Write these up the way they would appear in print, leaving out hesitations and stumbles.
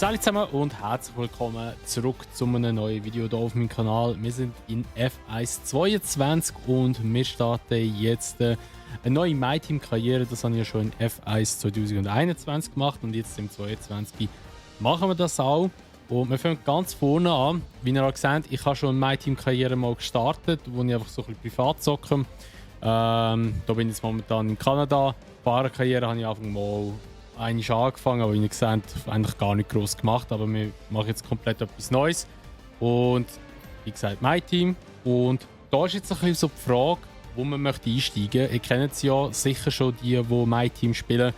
Hallo zusammen und herzlich willkommen zurück zu einem neuen Video hier auf meinem Kanal. Wir sind in F1 22 und wir starten jetzt eine neue MyTeam-Karriere. Das habe ich ja schon in F1 2021 gemacht und jetzt im 2022 machen wir das auch. Und wir fangen ganz vorne an. Wie ihr auch seht, ich habe schon eine MyTeam-Karriere mal gestartet, wo ich einfach so ein bisschen privat zocke. Da bin ich jetzt momentan in Kanada. Fahrerkarriere habe ich einfach mal eigentlich angefangen, aber wie ihr seht, eigentlich gar nicht groß gemacht. Aber wir machen jetzt komplett etwas Neues. Und wie gesagt, MyTeam. Und da ist jetzt ein bisschen so die Frage, wo man möchte einsteigen. Ihr kennt es ja sicher schon, die MyTeam spielen.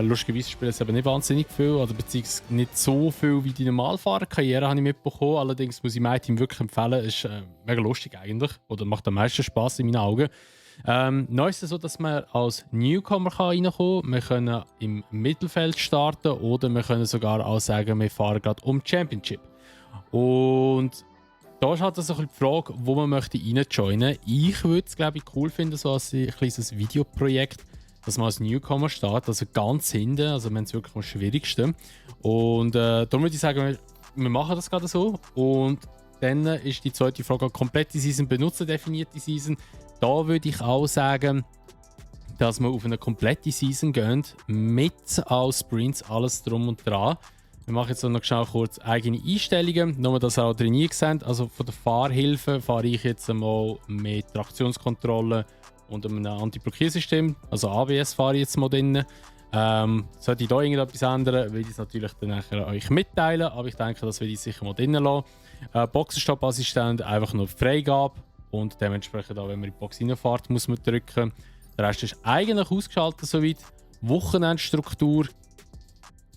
Lustigerweise spielen es aber nicht wahnsinnig viel, oder beziehungsweise nicht so viel wie die Normalfahrerkarriere, habe ich mitbekommen. Allerdings muss ich MyTeam wirklich empfehlen. Es ist mega lustig eigentlich, oder macht am meisten Spaß in meinen Augen. Neu ist es so, dass man als Newcomer reinkommen kann. Wir können im Mittelfeld starten oder wir können sogar auch sagen, wir fahren gerade um die Championship. Und da ist halt so ein bisschen die Frage, wo man möchte reinjoinen. Ich würde es, glaube ich, cool finden, so als ein kleines Videoprojekt, dass man als Newcomer startet, also ganz hinten, also wir haben es wirklich am schwierigsten. Und da würde ich sagen, wir machen das gerade so. Und dann ist die zweite Frage, komplette Season, benutzerdefinierte Season. Da würde ich auch sagen, dass wir auf eine komplette Season gehen, mit als Sprints, alles drum und dran. Wir machen jetzt noch schnell kurz eigene Einstellungen, nur dass ihr auch drin seht. Also von der Fahrhilfe fahre ich jetzt einmal mit Traktionskontrolle und einem Anti-Blockiersystem, also ABS fahre ich jetzt mal drin. Sollte ich da irgendetwas ändern, will ich es natürlich dann nachher euch mitteilen, aber ich denke, das will ich sicher mal drin lassen. Boxenstopp-Assistent, einfach nur Freigabe und dementsprechend auch, wenn man in die Box reinfährt, muss man drücken. Der Rest ist eigentlich ausgeschaltet soweit. Wochenendstruktur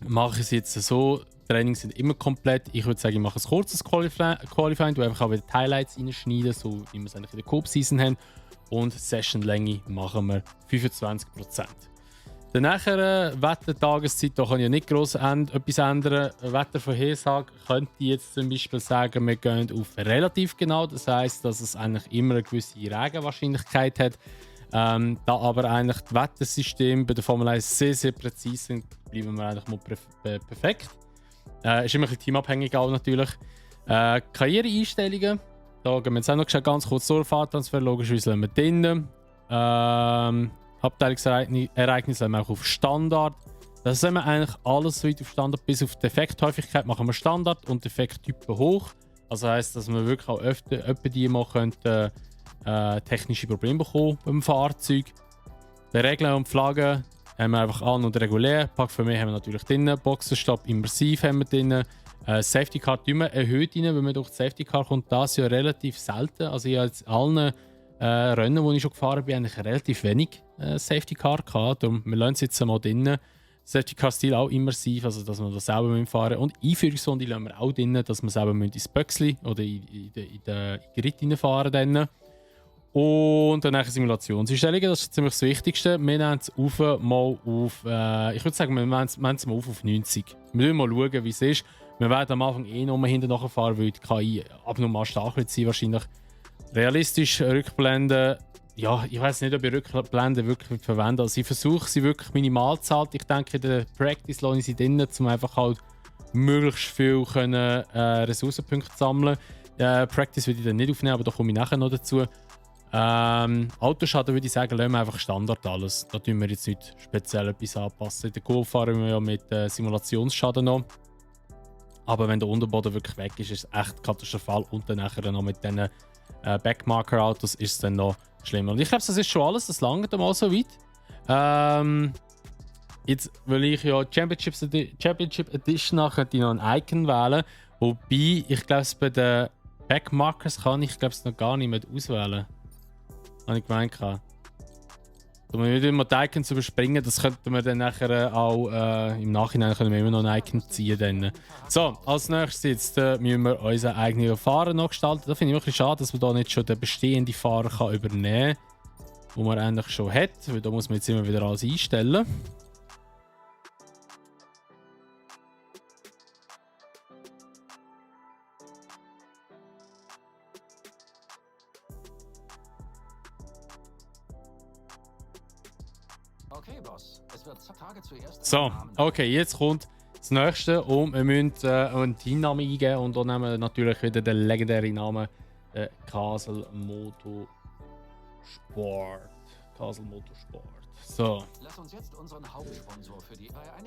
mache ich es jetzt so, die Trainings sind immer komplett. Ich würde sagen, ich mache ein kurzes Qualifying, wo einfach auch wieder die Highlights reinschneiden, so wie wir es eigentlich in der Coop-Season haben. Und Sessionlänge machen wir 25%. Danach Wetter, Tageszeit, da kann ich ja nicht gross etwas ändern. Wettervorhersage könnte ich jetzt zum Beispiel sagen, wir gehen auf relativ genau. Das heisst, dass es eigentlich immer eine gewisse Regenwahrscheinlichkeit hat. Da aber eigentlich das Wettersystem bei der Formel 1 sehr, sehr präzise sind, bleiben wir eigentlich mal perfekt. Ist immer ein bisschen teamabhängig auch natürlich. Karriereeinstellungen. Da gehen wir jetzt auch noch ganz kurz durch. Fahrtransfer, logischerweise lassen wir drinnen. Abteilungsereignisse lassen wir auch auf Standard. Das sind wir eigentlich alles so weit auf Standard. Bis auf Defekthäufigkeit machen wir Standard und Defekttypen hoch. Also heisst, dass wir wirklich auch öfter die mal könnten, technische Probleme bekommen beim Fahrzeug. Die Regeln und die Flaggen haben wir einfach an- und regulär. Pack für mich haben wir natürlich drin. Boxenstopp immersiv haben wir drin. Safety Car tun wir erhöht rein, wenn man durch die Safety Car kommt. Das ja relativ selten. Also ich habe jetzt allen Rennen, die ich schon gefahren bin, eigentlich relativ wenig Safety Car gehabt. Darum, wir lassen es jetzt mal drin. Safety Car Stil auch immersiv, also dass wir das selber fahren müssen. Und Einführungszone lassen wir auch drin, dass wir selber ins Böxli oder in den Grid reinfahren können. Und dann Simulationseinstellungen, das ist ziemlich das Wichtigste. Wir nehmen es mal auf, ich würde sagen, wir nehmen es mal auf 90. Wir schauen mal, wie es ist. Wir werden am Anfang nur hinten nachfahren, weil die KI abnormal stark wird sein wahrscheinlich. Realistisch Rückblenden. Ja, ich weiß nicht, ob ich Rückblenden wirklich verwende. Also ich versuche sie wirklich minimal zu halten. Ich denke, in der Practice lasse ich sie drin, um einfach halt möglichst viel können, Ressourcenpunkte zu sammeln. Practice würde ich dann nicht aufnehmen, aber da komme ich nachher noch dazu. Autoschaden würde ich sagen, lassen wir einfach Standard alles. Da tun wir jetzt nicht speziell etwas anpassen. In der Kurve fahren wir ja mit Simulationsschaden noch. Aber wenn der Unterboden wirklich weg ist, ist es echt katastrophal. Und dann nachher noch mit diesen Backmarker-Autos ist es dann noch schlimmer. Und ich glaube, das ist schon alles, das langt mal so weit. Jetzt will ich ja Championship Edition könnte ich noch ein Icon wählen. Wobei, ich glaube, bei den Backmarkers kann ich es noch gar nicht mehr auswählen. Habe ich gemeint. Um nicht immer die Icons überspringen, das könnten wir dann nachher auch im Nachhinein können wir immer noch ein Icon ziehen. Dann. So, als nächstes jetzt müssen wir unseren eigenen Fahrer noch gestalten. Da finde ich wirklich schade, dass man da nicht schon den bestehenden Fahrer kann übernehmen kann, den man eigentlich schon hat. Weil da muss man jetzt immer wieder alles einstellen. Okay, Boss. Es wird Tage zuerst. So, okay, jetzt kommt das nächste. Und wir müssen einen Teamnamen eingeben und dann nehmen wir natürlich wieder den legendären Namen Castle Motorsport. Castle Motorsport. So.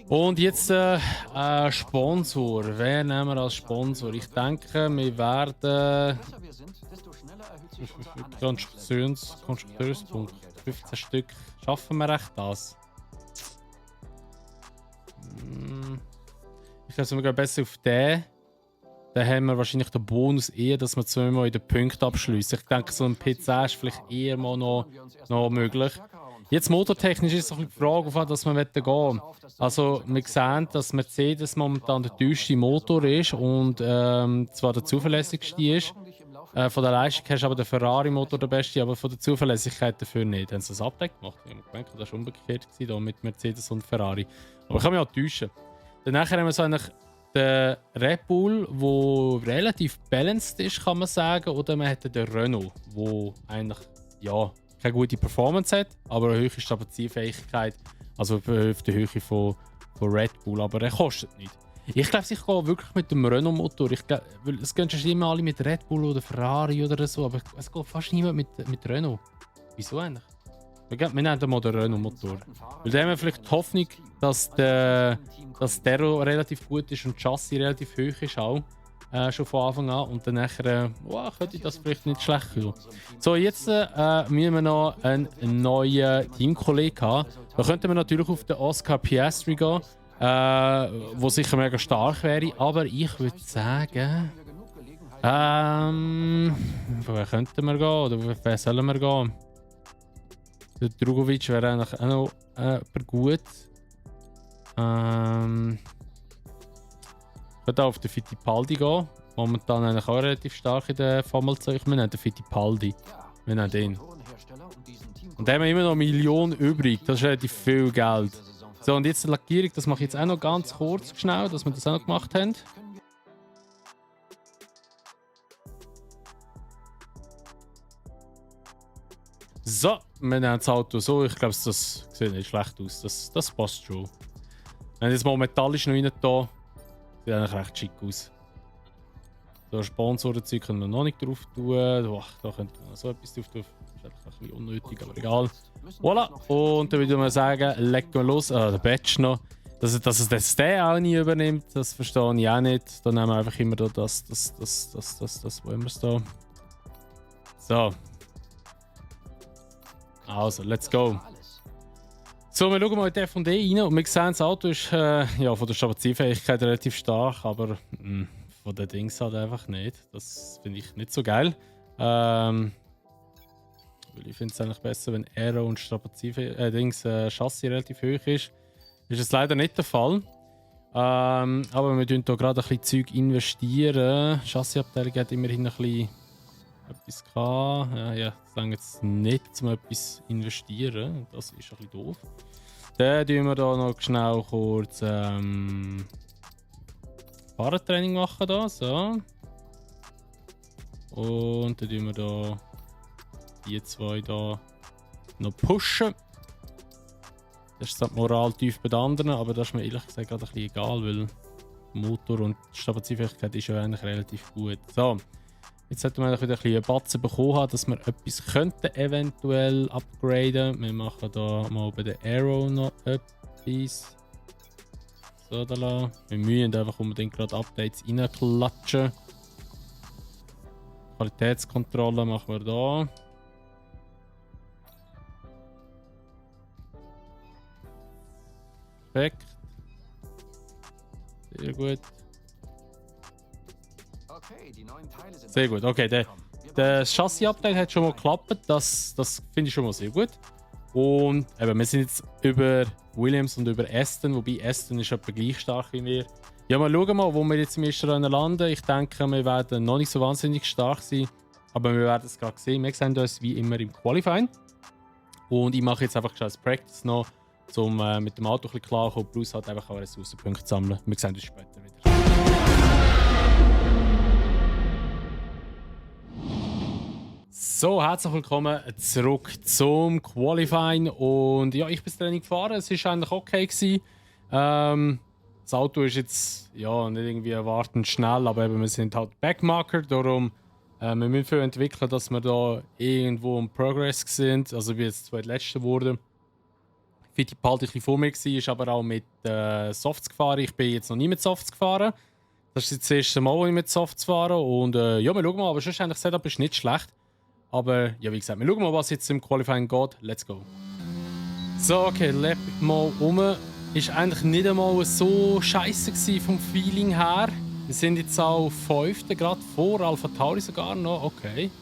Und jetzt Sponsor. Wer nehmen wir als Sponsor? Ich denke, wir werden Konstrukteurspunkt 15 Stück. Schaffen wir echt das? Ich glaube, wir gehen besser auf den. Dann haben wir wahrscheinlich den Bonus eher, dass wir zweimal in den Punkten abschließen. Ich denke, so ein P10 ist vielleicht eher mal noch möglich. Jetzt motortechnisch ist es die Frage, auf was wir gehen wollen. Also, wir sehen, dass Mercedes momentan der teuerste Motor ist und zwar der zuverlässigste ist. Von der Leistung hast du aber der Ferrari-Motor der beste, aber von der Zuverlässigkeit dafür nicht. Haben sie das Update gemacht? Ich habe gedacht, das war umgekehrt gewesen, mit Mercedes und Ferrari. Aber ich kann mich auch täuschen. Danach haben wir so eigentlich den Red Bull, der relativ balanced ist, kann man sagen. Oder man hat den Renault, der eigentlich ja, keine gute Performance hat, aber eine hohe Stabilitätsfähigkeit. Also auf der Höhe von Red Bull, aber er kostet nicht. Ich glaube, ich gehe wirklich mit dem Renault-Motor. Es gehen schon immer alle mit Red Bull oder Ferrari oder so, aber es geht fast niemand mit Renault. Wieso eigentlich? Wir nehmen mal den Renault-Motor. Weil dann haben wir vielleicht die Hoffnung, dass der relativ gut ist und das Chassis relativ hoch ist auch. Schon von Anfang an. Und dann nachher, könnte das vielleicht nicht schlecht sein. So, jetzt müssen wir noch einen neuen Teamkollegen haben. Da könnten wir natürlich auf den Oscar Piastri gehen. Wo sicher mega stark wäre, aber ich würde sagen, woher könnten wir gehen oder wer sollen wir gehen? Der Drugovic wäre eigentlich auch noch gut. Ich könnte auch auf den Fittipaldi gehen, momentan eigentlich auch relativ stark in der Formel 2. Wir nehmen den Fittipaldi, wir nehmen den. Und dann haben wir immer noch 1 Million übrig, das ist relativ viel Geld. So, und jetzt die Lackierung, das mache ich jetzt auch noch ganz kurz schnell, dass wir das auch noch gemacht haben. So, wir nehmen das Auto so. Ich glaube, das sieht nicht schlecht aus. Das passt schon. Wir haben jetzt mal metallisch noch rein da. Sieht eigentlich recht schick aus. So, Sponsorenzeug können wir noch nicht drauf tun. Da könnte man so etwas drauf tun. Das ist eigentlich ein bisschen unnötig, aber egal. Voilà, und dann würde man sagen, legen wir los. Der Badge noch. Dass es der auch nie übernimmt, das verstehe ich auch nicht. Dann nehmen wir einfach immer da das, wo immer es da. So. Also, let's go. So, wir schauen mal in die F&E rein und wir sehen, das Auto ist ja, von der Stabilitätsfähigkeit relativ stark, aber von den Dings halt einfach nicht. Das finde ich nicht so geil. Weil ich finde es eigentlich besser, wenn Aero und Chassis relativ hoch ist. Ist es leider nicht der Fall. Aber wir tun hier gerade ein bisschen Zeug investieren. Die Chassisabteilung hat immerhin ein bisschen etwas gehabt. Ja, das lange jetzt nicht, um etwas zu investieren. Das ist ein bisschen doof. Dann tun wir hier noch schnell kurz Fahrradtraining machen. Da, so. Und dann tun wir hier die zwei hier noch pushen. Das ist die Moral tief bei den anderen, aber das ist mir ehrlich gesagt gerade ein bisschen egal, weil Motor und die Stabilitätsfähigkeit ist ja eigentlich relativ gut. So, jetzt sollten wir wieder ein bisschen einen Batzen bekommen haben, dass wir etwas könnten eventuell upgraden. Wir machen da mal bei der Aero noch etwas. So, da lassen. Wir müssen einfach unbedingt gerade Updates reinklatschen. Qualitätskontrolle machen wir da. Perfekt. Sehr gut. Sehr gut, okay. Das Chassis-Update hat schon mal geklappt. Das finde ich schon mal sehr gut. Und eben, wir sind jetzt über Williams und über Aston, wobei Aston ist etwa gleich stark wie wir. Ja, mal schauen mal, wo wir jetzt im ersten Rennen landen. Ich denke, wir werden noch nicht so wahnsinnig stark sein. Aber wir werden es gerade sehen. Wir sehen uns wie immer im Qualifying. Und ich mache jetzt einfach als Practice noch, um mit dem Auto ein bisschen klarzukommen, plus halt einfach auch Ressourcenpunkte sammeln. Wir sehen uns später wieder. So, herzlich willkommen zurück zum Qualifying. Und ja, ich bin das Training gefahren. Es war eigentlich okay gewesen. das Auto ist jetzt ja nicht irgendwie erwartend schnell, aber eben, wir sind halt Backmarker, darum wir müssen viel entwickeln, dass wir da irgendwo im Progress sind. Also wie jetzt zweitletzte wurde. Fittipaldi ein bisschen vor mir war, ist aber auch mit Softs gefahren. Ich bin jetzt noch nie mit Softs gefahren. Das ist jetzt das erste Mal, wo ich mit Softs fahre. Und ja, wir schauen mal, aber sonst eigentlich das Setup ist nicht schlecht. Aber ja, wie gesagt, wir schauen mal, was jetzt im Qualifying geht. Let's go. So, okay, Lap mal um. Ist eigentlich nicht einmal so scheiße vom Feeling her. Wir sind jetzt auch 5. gerade vor Alpha Tauri sogar noch. Okay.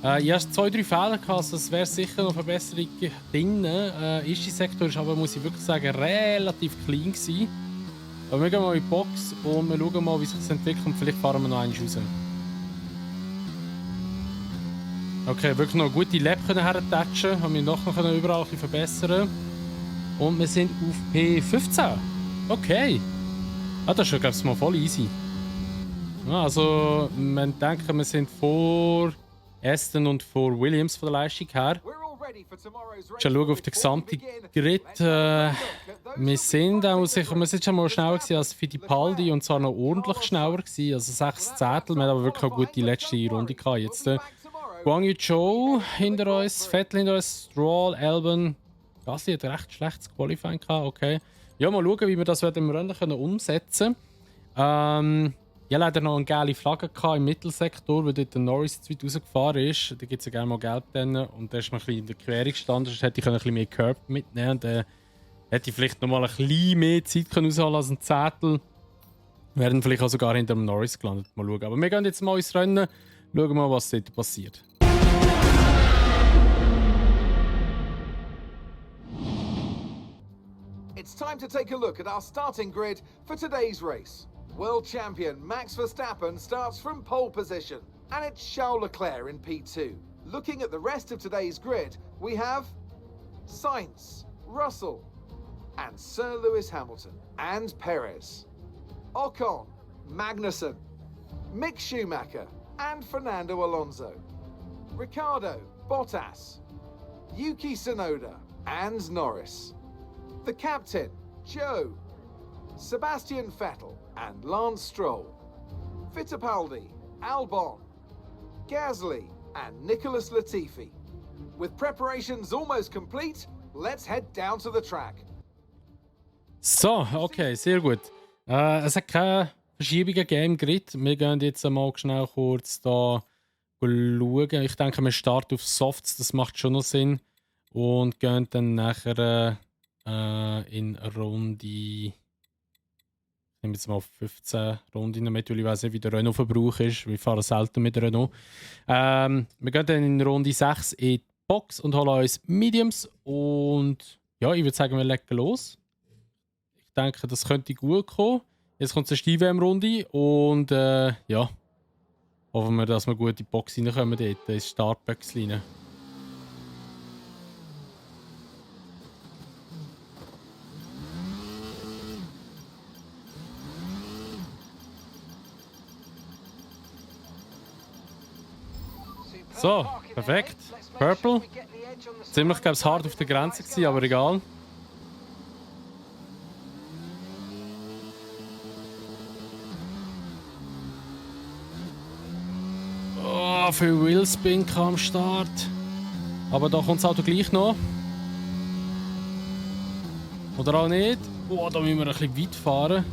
Ich hatte 2-3 Fehler, also es wäre sicher noch Verbesserung drin. Erster Sektor ist aber, muss ich wirklich sagen, relativ klein gewesen. Aber wir gehen mal in die Box und wir schauen mal, wie sich das entwickelt und vielleicht fahren wir noch eins raus. Okay, wirklich noch eine gute Lap hertatschen, haben wir noch überall ein bisschen verbessern. Und wir sind auf P15. Okay. Das ist schon, glaube ich, mal voll easy. Ja, also, man denkt, wir sind vor Aston und vor Williams von der Leistung her. Schon schauen auf den gesamten Grid. Wir sind auch sicher, wir sind schon mal schneller gewesen als Fittipaldi und zwar noch ordentlich schneller gewesen. Also 6 Zehntel. Wir haben aber wirklich eine gute letzte Runde gehabt. Jetzt Guang Yu Zhou hinter uns, Vettel hinter uns, Stroll, Albon. Gasly hat recht schlechtes Qualifying gehabt, okay. Ja, mal schauen, wie wir das im Rennen umsetzen können. Ja, leider noch eine gelbe Flagge im Mittelsektor, weil dort der Norris zu weit rausgefahren ist. Da gibt es ja gerne mal Gelb dann. Und da ist man ein bisschen in der Querung gestanden. Sonst hätte ich ein bisschen mehr Curb mitnehmen und dann hätte ich vielleicht noch mal ein bisschen mehr Zeit rausholen als ein Zettel. Wir wären vielleicht auch sogar hinter dem Norris gelandet. Mal schauen. Aber wir gehen jetzt mal ins Rennen. Schauen mal, was dort passiert. It's time to take a look at our starting grid for today's race. World champion Max Verstappen starts from pole position, and it's Charles Leclerc in P2. Looking at the rest of today's grid, we have Sainz, Russell, and Sir Lewis Hamilton, and Perez. Ocon, Magnussen, Mick Schumacher, and Fernando Alonso. Ricciardo, Bottas, Yuki Tsunoda, and Norris. The captain, Joe, Sebastian Vettel, and Lance Stroll. Fittipaldi, Albon, Gasly, and Nicholas Latifi. With preparations almost complete, let's head down to the track. So, okay, sehr gut. Es hat keine Verschiebungen gegeben im Grid. Wir gehen jetzt einmal schnell kurz da schauen. Ich denke, wir starten auf Softs, das macht schon noch Sinn. Und gehen dann nachher in Runde. Ich nehme jetzt mal 15 Runden mit, weil ich weiß nicht, wie der Renault-Verbrauch ist. Wir fahren selten mit Renault. Wir gehen dann in Runde 6 in die Box und holen uns Mediums. Und ja, ich würde sagen, wir legen los. Ich denke, das könnte gut kommen. Jetzt kommt eine Stief-WM-Runde und ja, hoffen wir, dass wir gut in die Box reinkommen dort, ins Startbox rein. So, perfekt. Purple. Ziemlich, glaube ich, hart auf der Grenze gewesen, aber egal. Oh, viel Wheelspin am Start. Aber da kommt das Auto gleich noch. Oder auch nicht. Oh, da müssen wir ein bisschen weit fahren.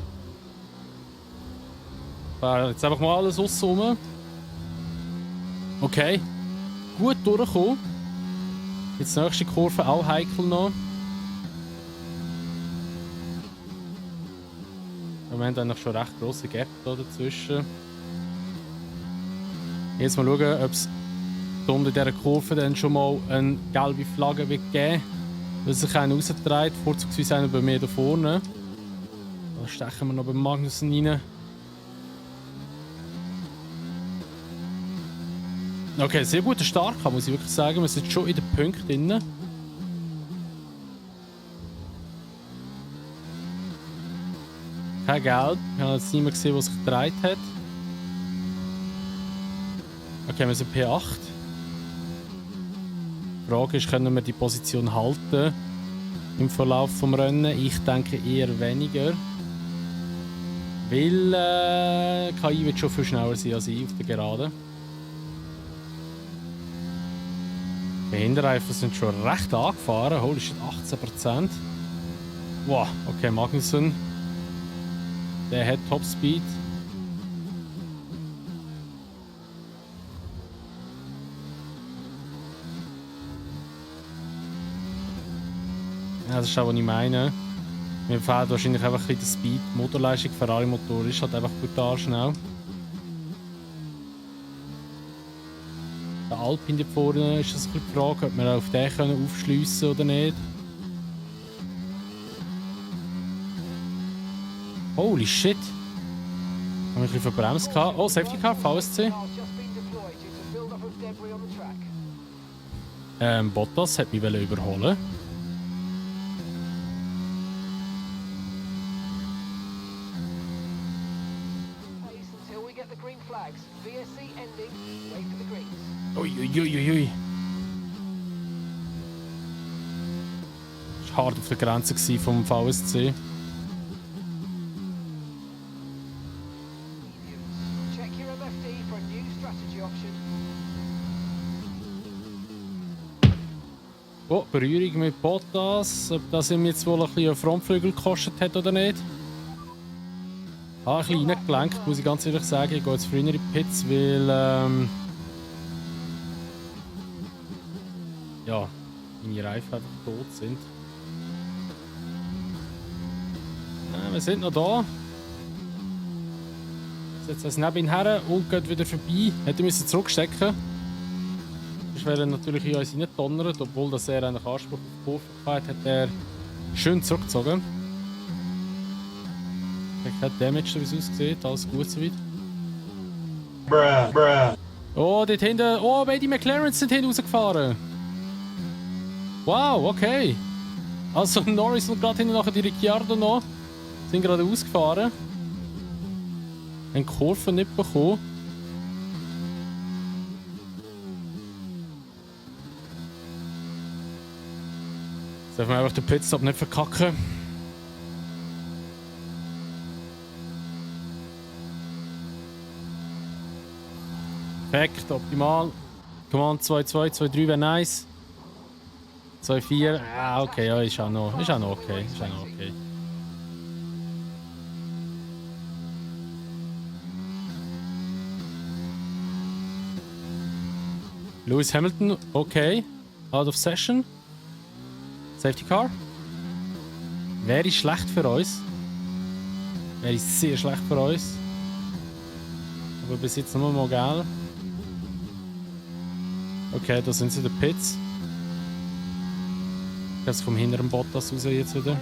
Jetzt einfach mal alles aussen. Okay. Gut durchgekommen. Jetzt die nächste Kurve auch heikel noch. Wir haben eigentlich schon recht grosse Gap da dazwischen. Jetzt mal schauen, ob es in dieser Kurve dann schon mal eine gelbe Flagge wird geben. Weil sich einer rausdreht, vorzugsweise einer bei mir da vorne. Da stechen wir noch beim Magnussen rein. Okay, sehr guter Start, muss ich wirklich sagen. Wir sind schon in den Punkten drin. Kein Gelb. Ich habe jetzt niemand gesehen, der sich gedreht hat. Okay, wir sind P8. Die Frage ist, können wir die Position halten im Verlauf des Rennens? Ich denke eher weniger. Weil KI wird schon viel schneller sein als ich auf der Gerade. Die Hinterreifen sind schon recht angefahren. Holy shit, 18%. Wow, okay, Magnussen. Der hat Topspeed. Ja, das ist auch, was ich meine. Mir fehlt wahrscheinlich einfach ein bisschen der Speed. Die Motorleistung, Ferrari-Motor ist halt einfach brutal schnell. Der Alpine hier vorne ist das ein bisschen die Frage, ob wir auf den aufschliessen können oder nicht. Holy shit! Haben wir ein bisschen verbremst gehabt. Oh, Safety Car, VSC. Bottas hat mich überholen. Uiuiuiui. Das war hart auf der Grenze vom VSC. Oh, Berührung mit Bottas. Ob das ihm jetzt wohl ein bisschen Frontflügel gekostet hat oder nicht. Ein bisschen reingelenkt, muss ich ganz ehrlich sagen. Ich gehe jetzt früher in die Pits, weil ja, meine Reifen einfach tot sind. Ja, wir sind noch da. Setzt das neben ihn her und geht wieder vorbei. Hätte müssen zurückstecken. Das wäre natürlich in uns reingedonnert, obwohl das er einen Anspruch auf Kurve hatte, hat er schön zurückgezogen. Ich habe kein Damage, wie es aussieht. Alles gut soweit. Oh, dort hinten. Oh, beide McLarens sind hinten rausgefahren. Wow, okay. Also Norris und gerade hinten nachher die Ricciardo noch. Sind gerade ausgefahren. Haben Kurve nicht bekommen. Jetzt dürfen wir einfach den Pitstop nicht verkacken. Perfekt, optimal. Command 2-2, 2-3 wäre nice. 2-4. Ah, okay, ja, ist auch noch okay. Ist auch noch okay. Lewis Hamilton, okay. Out of session. Safety Car. Wäre schlecht für uns. Wäre sehr schlecht für uns. Aber bis jetzt nur mal geil. Okay, da sind sie, die Pits. Jetzt vom hinteren Bottas raus jetzt wieder.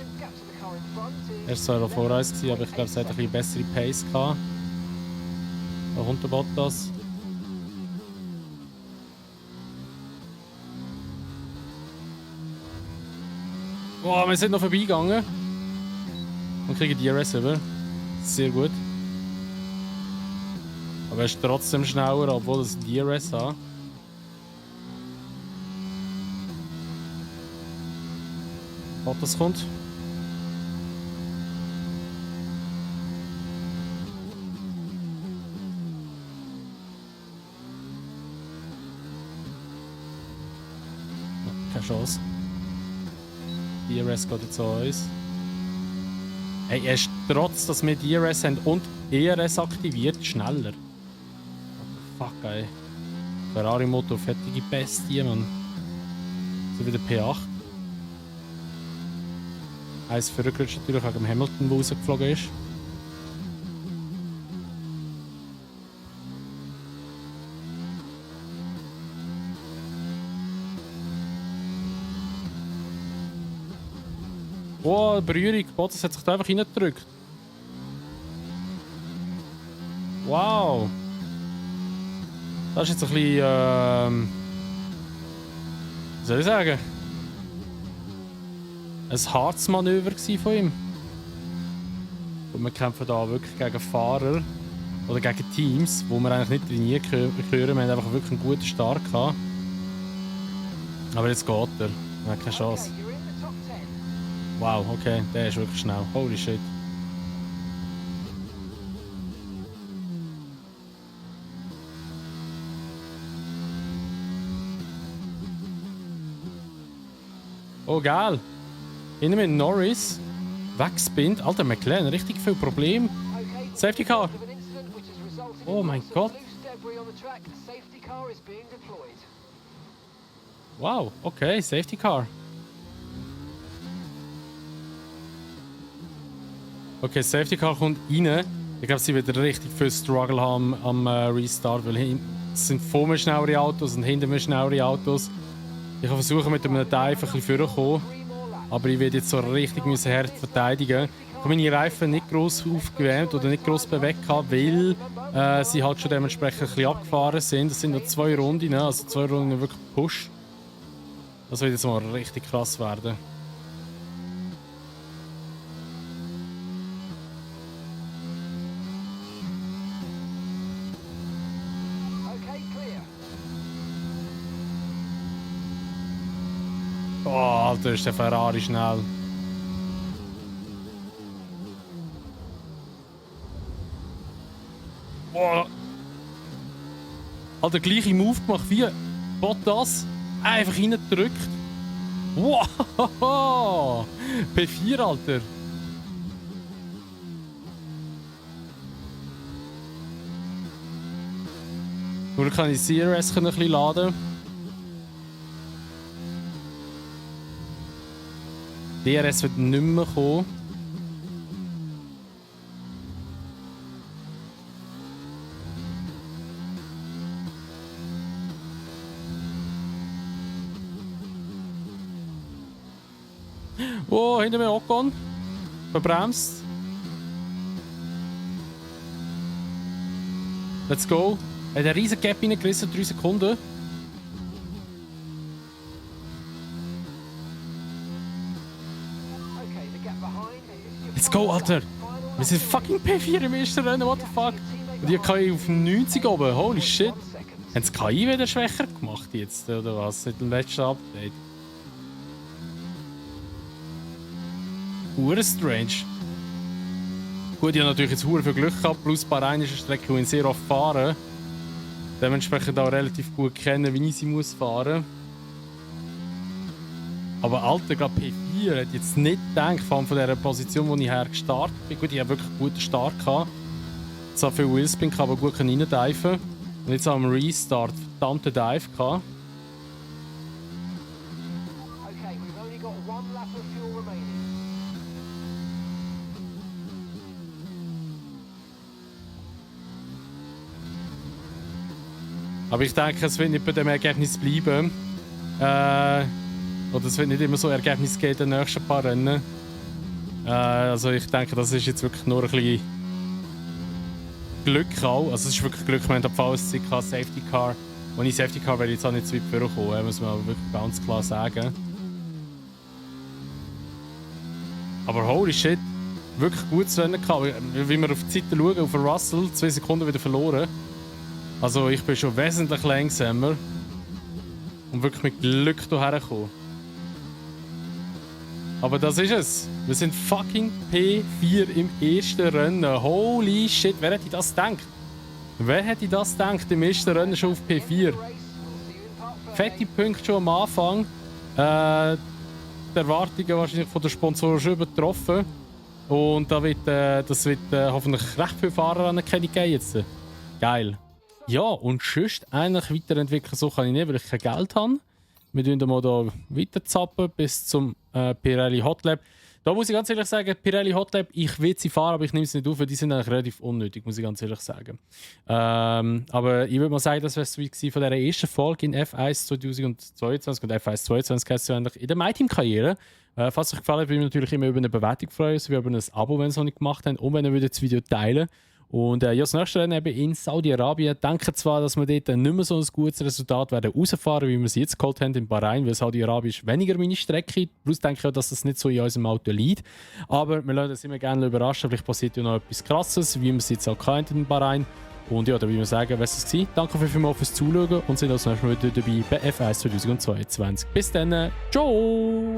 Er war zwar Vorreis, aber ich glaube, es hat ein bisschen bessere Pace gehabt. Da kommt der Bottas. Wow, wir sind noch vorbeigegangen. Und kriegen DRS über. Sehr gut. Aber er ist trotzdem schneller, obwohl es DRS hat. Bottas kommt. Keine Chance. DRS geht jetzt an uns. Hey, er ist trotz, dass wir DRS haben und ERS aktiviert, schneller. What the fuck, ey. Ferrari Motor, fertige Bestie, Mann. So wie der P8. Eins verrückt natürlich wegen dem Hamilton, der rausgeflogen ist. Oh, Berührung. Bottas hat sich da einfach reingedrückt. Wow. Das ist jetzt ein bisschen, wie soll ich sagen? Ein hartes Manöver von ihm. Und wir kämpfen da wirklich gegen Fahrer oder gegen Teams, wo wir eigentlich nicht trainieren können. Wir haben einfach wirklich einen guten Start gehabt. Aber jetzt geht er. Er hat keine Chance. Wow, okay, der ist wirklich schnell. Holy shit. Oh, geil. Hinten mit Norris. Wegspinnt. Alter, McLaren, richtig viel Problem. Safety Car. Oh mein Gott. Wow, okay, Safety Car. Okay, Safety Car kommt rein. Ich glaube, sie wird richtig viel Struggle haben am Restart, weil es sind vor mir schnellere Autos und hinter mir schnellere Autos. Ich kann versuchen, mit einem Dive ein bisschen vorzukommen, aber ich werde jetzt so richtig hart verteidigen. Ich habe meine Reifen nicht gross aufgewärmt oder nicht gross bewegt, weil sie halt schon dementsprechend ein bisschen abgefahren sind. Das sind noch 2 Runden, also 2 Runden wirklich Push. Das wird jetzt mal richtig krass werden. Oh, Alter, ist der Ferrari schnell. Oh. Alter, gleiche Move gemacht wie Bottas. Einfach reingedrückt. Wow! P4, Alter. Nur kann ich CRS ein bisschen laden. DRS wird nicht mehr kommen. Oh, hinter mir Ocon. Verbremst. Let's go. Er hat einen riesen Gap reingerissen, 3 Sekunden. Let's go, Alter! Wir sind fucking P4 im ersten Rennen, what the fuck? Und die KI auf 90 oben, holy shit! Haben sie KI wieder schwächer gemacht jetzt, oder was? Seit dem letzten Update? Hure strange. Gut, ich habe natürlich jetzt hure viel Glück gehabt, plus Bahrain ist eine Strecke, die ich sehr oft fahre. Dementsprechend auch relativ gut kennen, wie ich sie muss fahren. Aber Alter, gerade P4 hätte jetzt nicht gedacht, vor allem von der Position, wo ich her gestartet bin. Gut, ich habe wirklich einen guten Start gehabt. So viel Wheelspin kann aber gut reindiven. Und jetzt am Restart verdammten Dive gehabt. Aber ich denke, es wird nicht bei dem Ergebnis bleiben. Oder es wird nicht immer so Ergebnis geben in den nächsten paar Rennen. Also ich denke, das ist jetzt wirklich nur ein bisschen Glück auch. Also es ist wirklich Glück, wir haben VSC Safety Car. Ohne Safety Car wäre ich jetzt auch nicht zu weit vorgekommen, muss man wirklich ganz klar sagen. Aber holy shit, wirklich gutes Rennen gehabt. Wie wir auf die Zeit schauen, auf den Russell, 2 Sekunden wieder verloren. Also ich bin schon wesentlich langsamer und wirklich mit Glück hierher gekommen. Aber das ist es. Wir sind fucking P4 im ersten Rennen. Holy shit, wer hätte das gedacht? Wer hätte das gedacht im ersten Rennen schon auf P4? Fette Punkte schon am Anfang. Die Erwartungen wahrscheinlich von den Sponsoren schon übertroffen. Und das wird hoffentlich recht viele Fahreranerkennung geben jetzt. Geil. Ja, und sonst eigentlich weiterentwickeln so kann ich nicht, weil ich kein Geld habe. Wir tun mal hier weiter zappen bis zum Pirelli Hot Lap. Da muss ich ganz ehrlich sagen, Pirelli Hot Lap, ich will sie fahren, aber ich nehme sie nicht auf, weil die sind eigentlich relativ unnötig, muss ich ganz ehrlich sagen. Aber ich würde mal sagen, das wäre es von dieser ersten Folge in F1 2022 und F1 22 heißt es eigentlich in der MyTeam-Karriere. Falls es euch gefallen hat, würde ich mich natürlich immer über eine Bewertung freuen, sowie über ein Abo, wenn ihr es noch nicht gemacht habt, und wenn ihr das Video teilen. Und ja, das nächste Rennen eben in Saudi-Arabien. Denke zwar, dass wir dort nicht mehr so ein gutes Resultat werden rausfahren, wie wir es jetzt geholt haben in Bahrain, weil Saudi-Arabien ist weniger meine Strecke. Plus denke ich auch, dass das nicht so in unserem Auto liegt. Aber wir lassen uns immer gerne überraschen. Vielleicht passiert ja noch etwas Krasses, wie wir es jetzt auch hatten in Bahrain. Und ja, da würde ich sagen, was es war. Danke vielmals fürs Zuschauen und sind das nächste Mal wieder dabei bei F1 2022. Bis dann, ciao!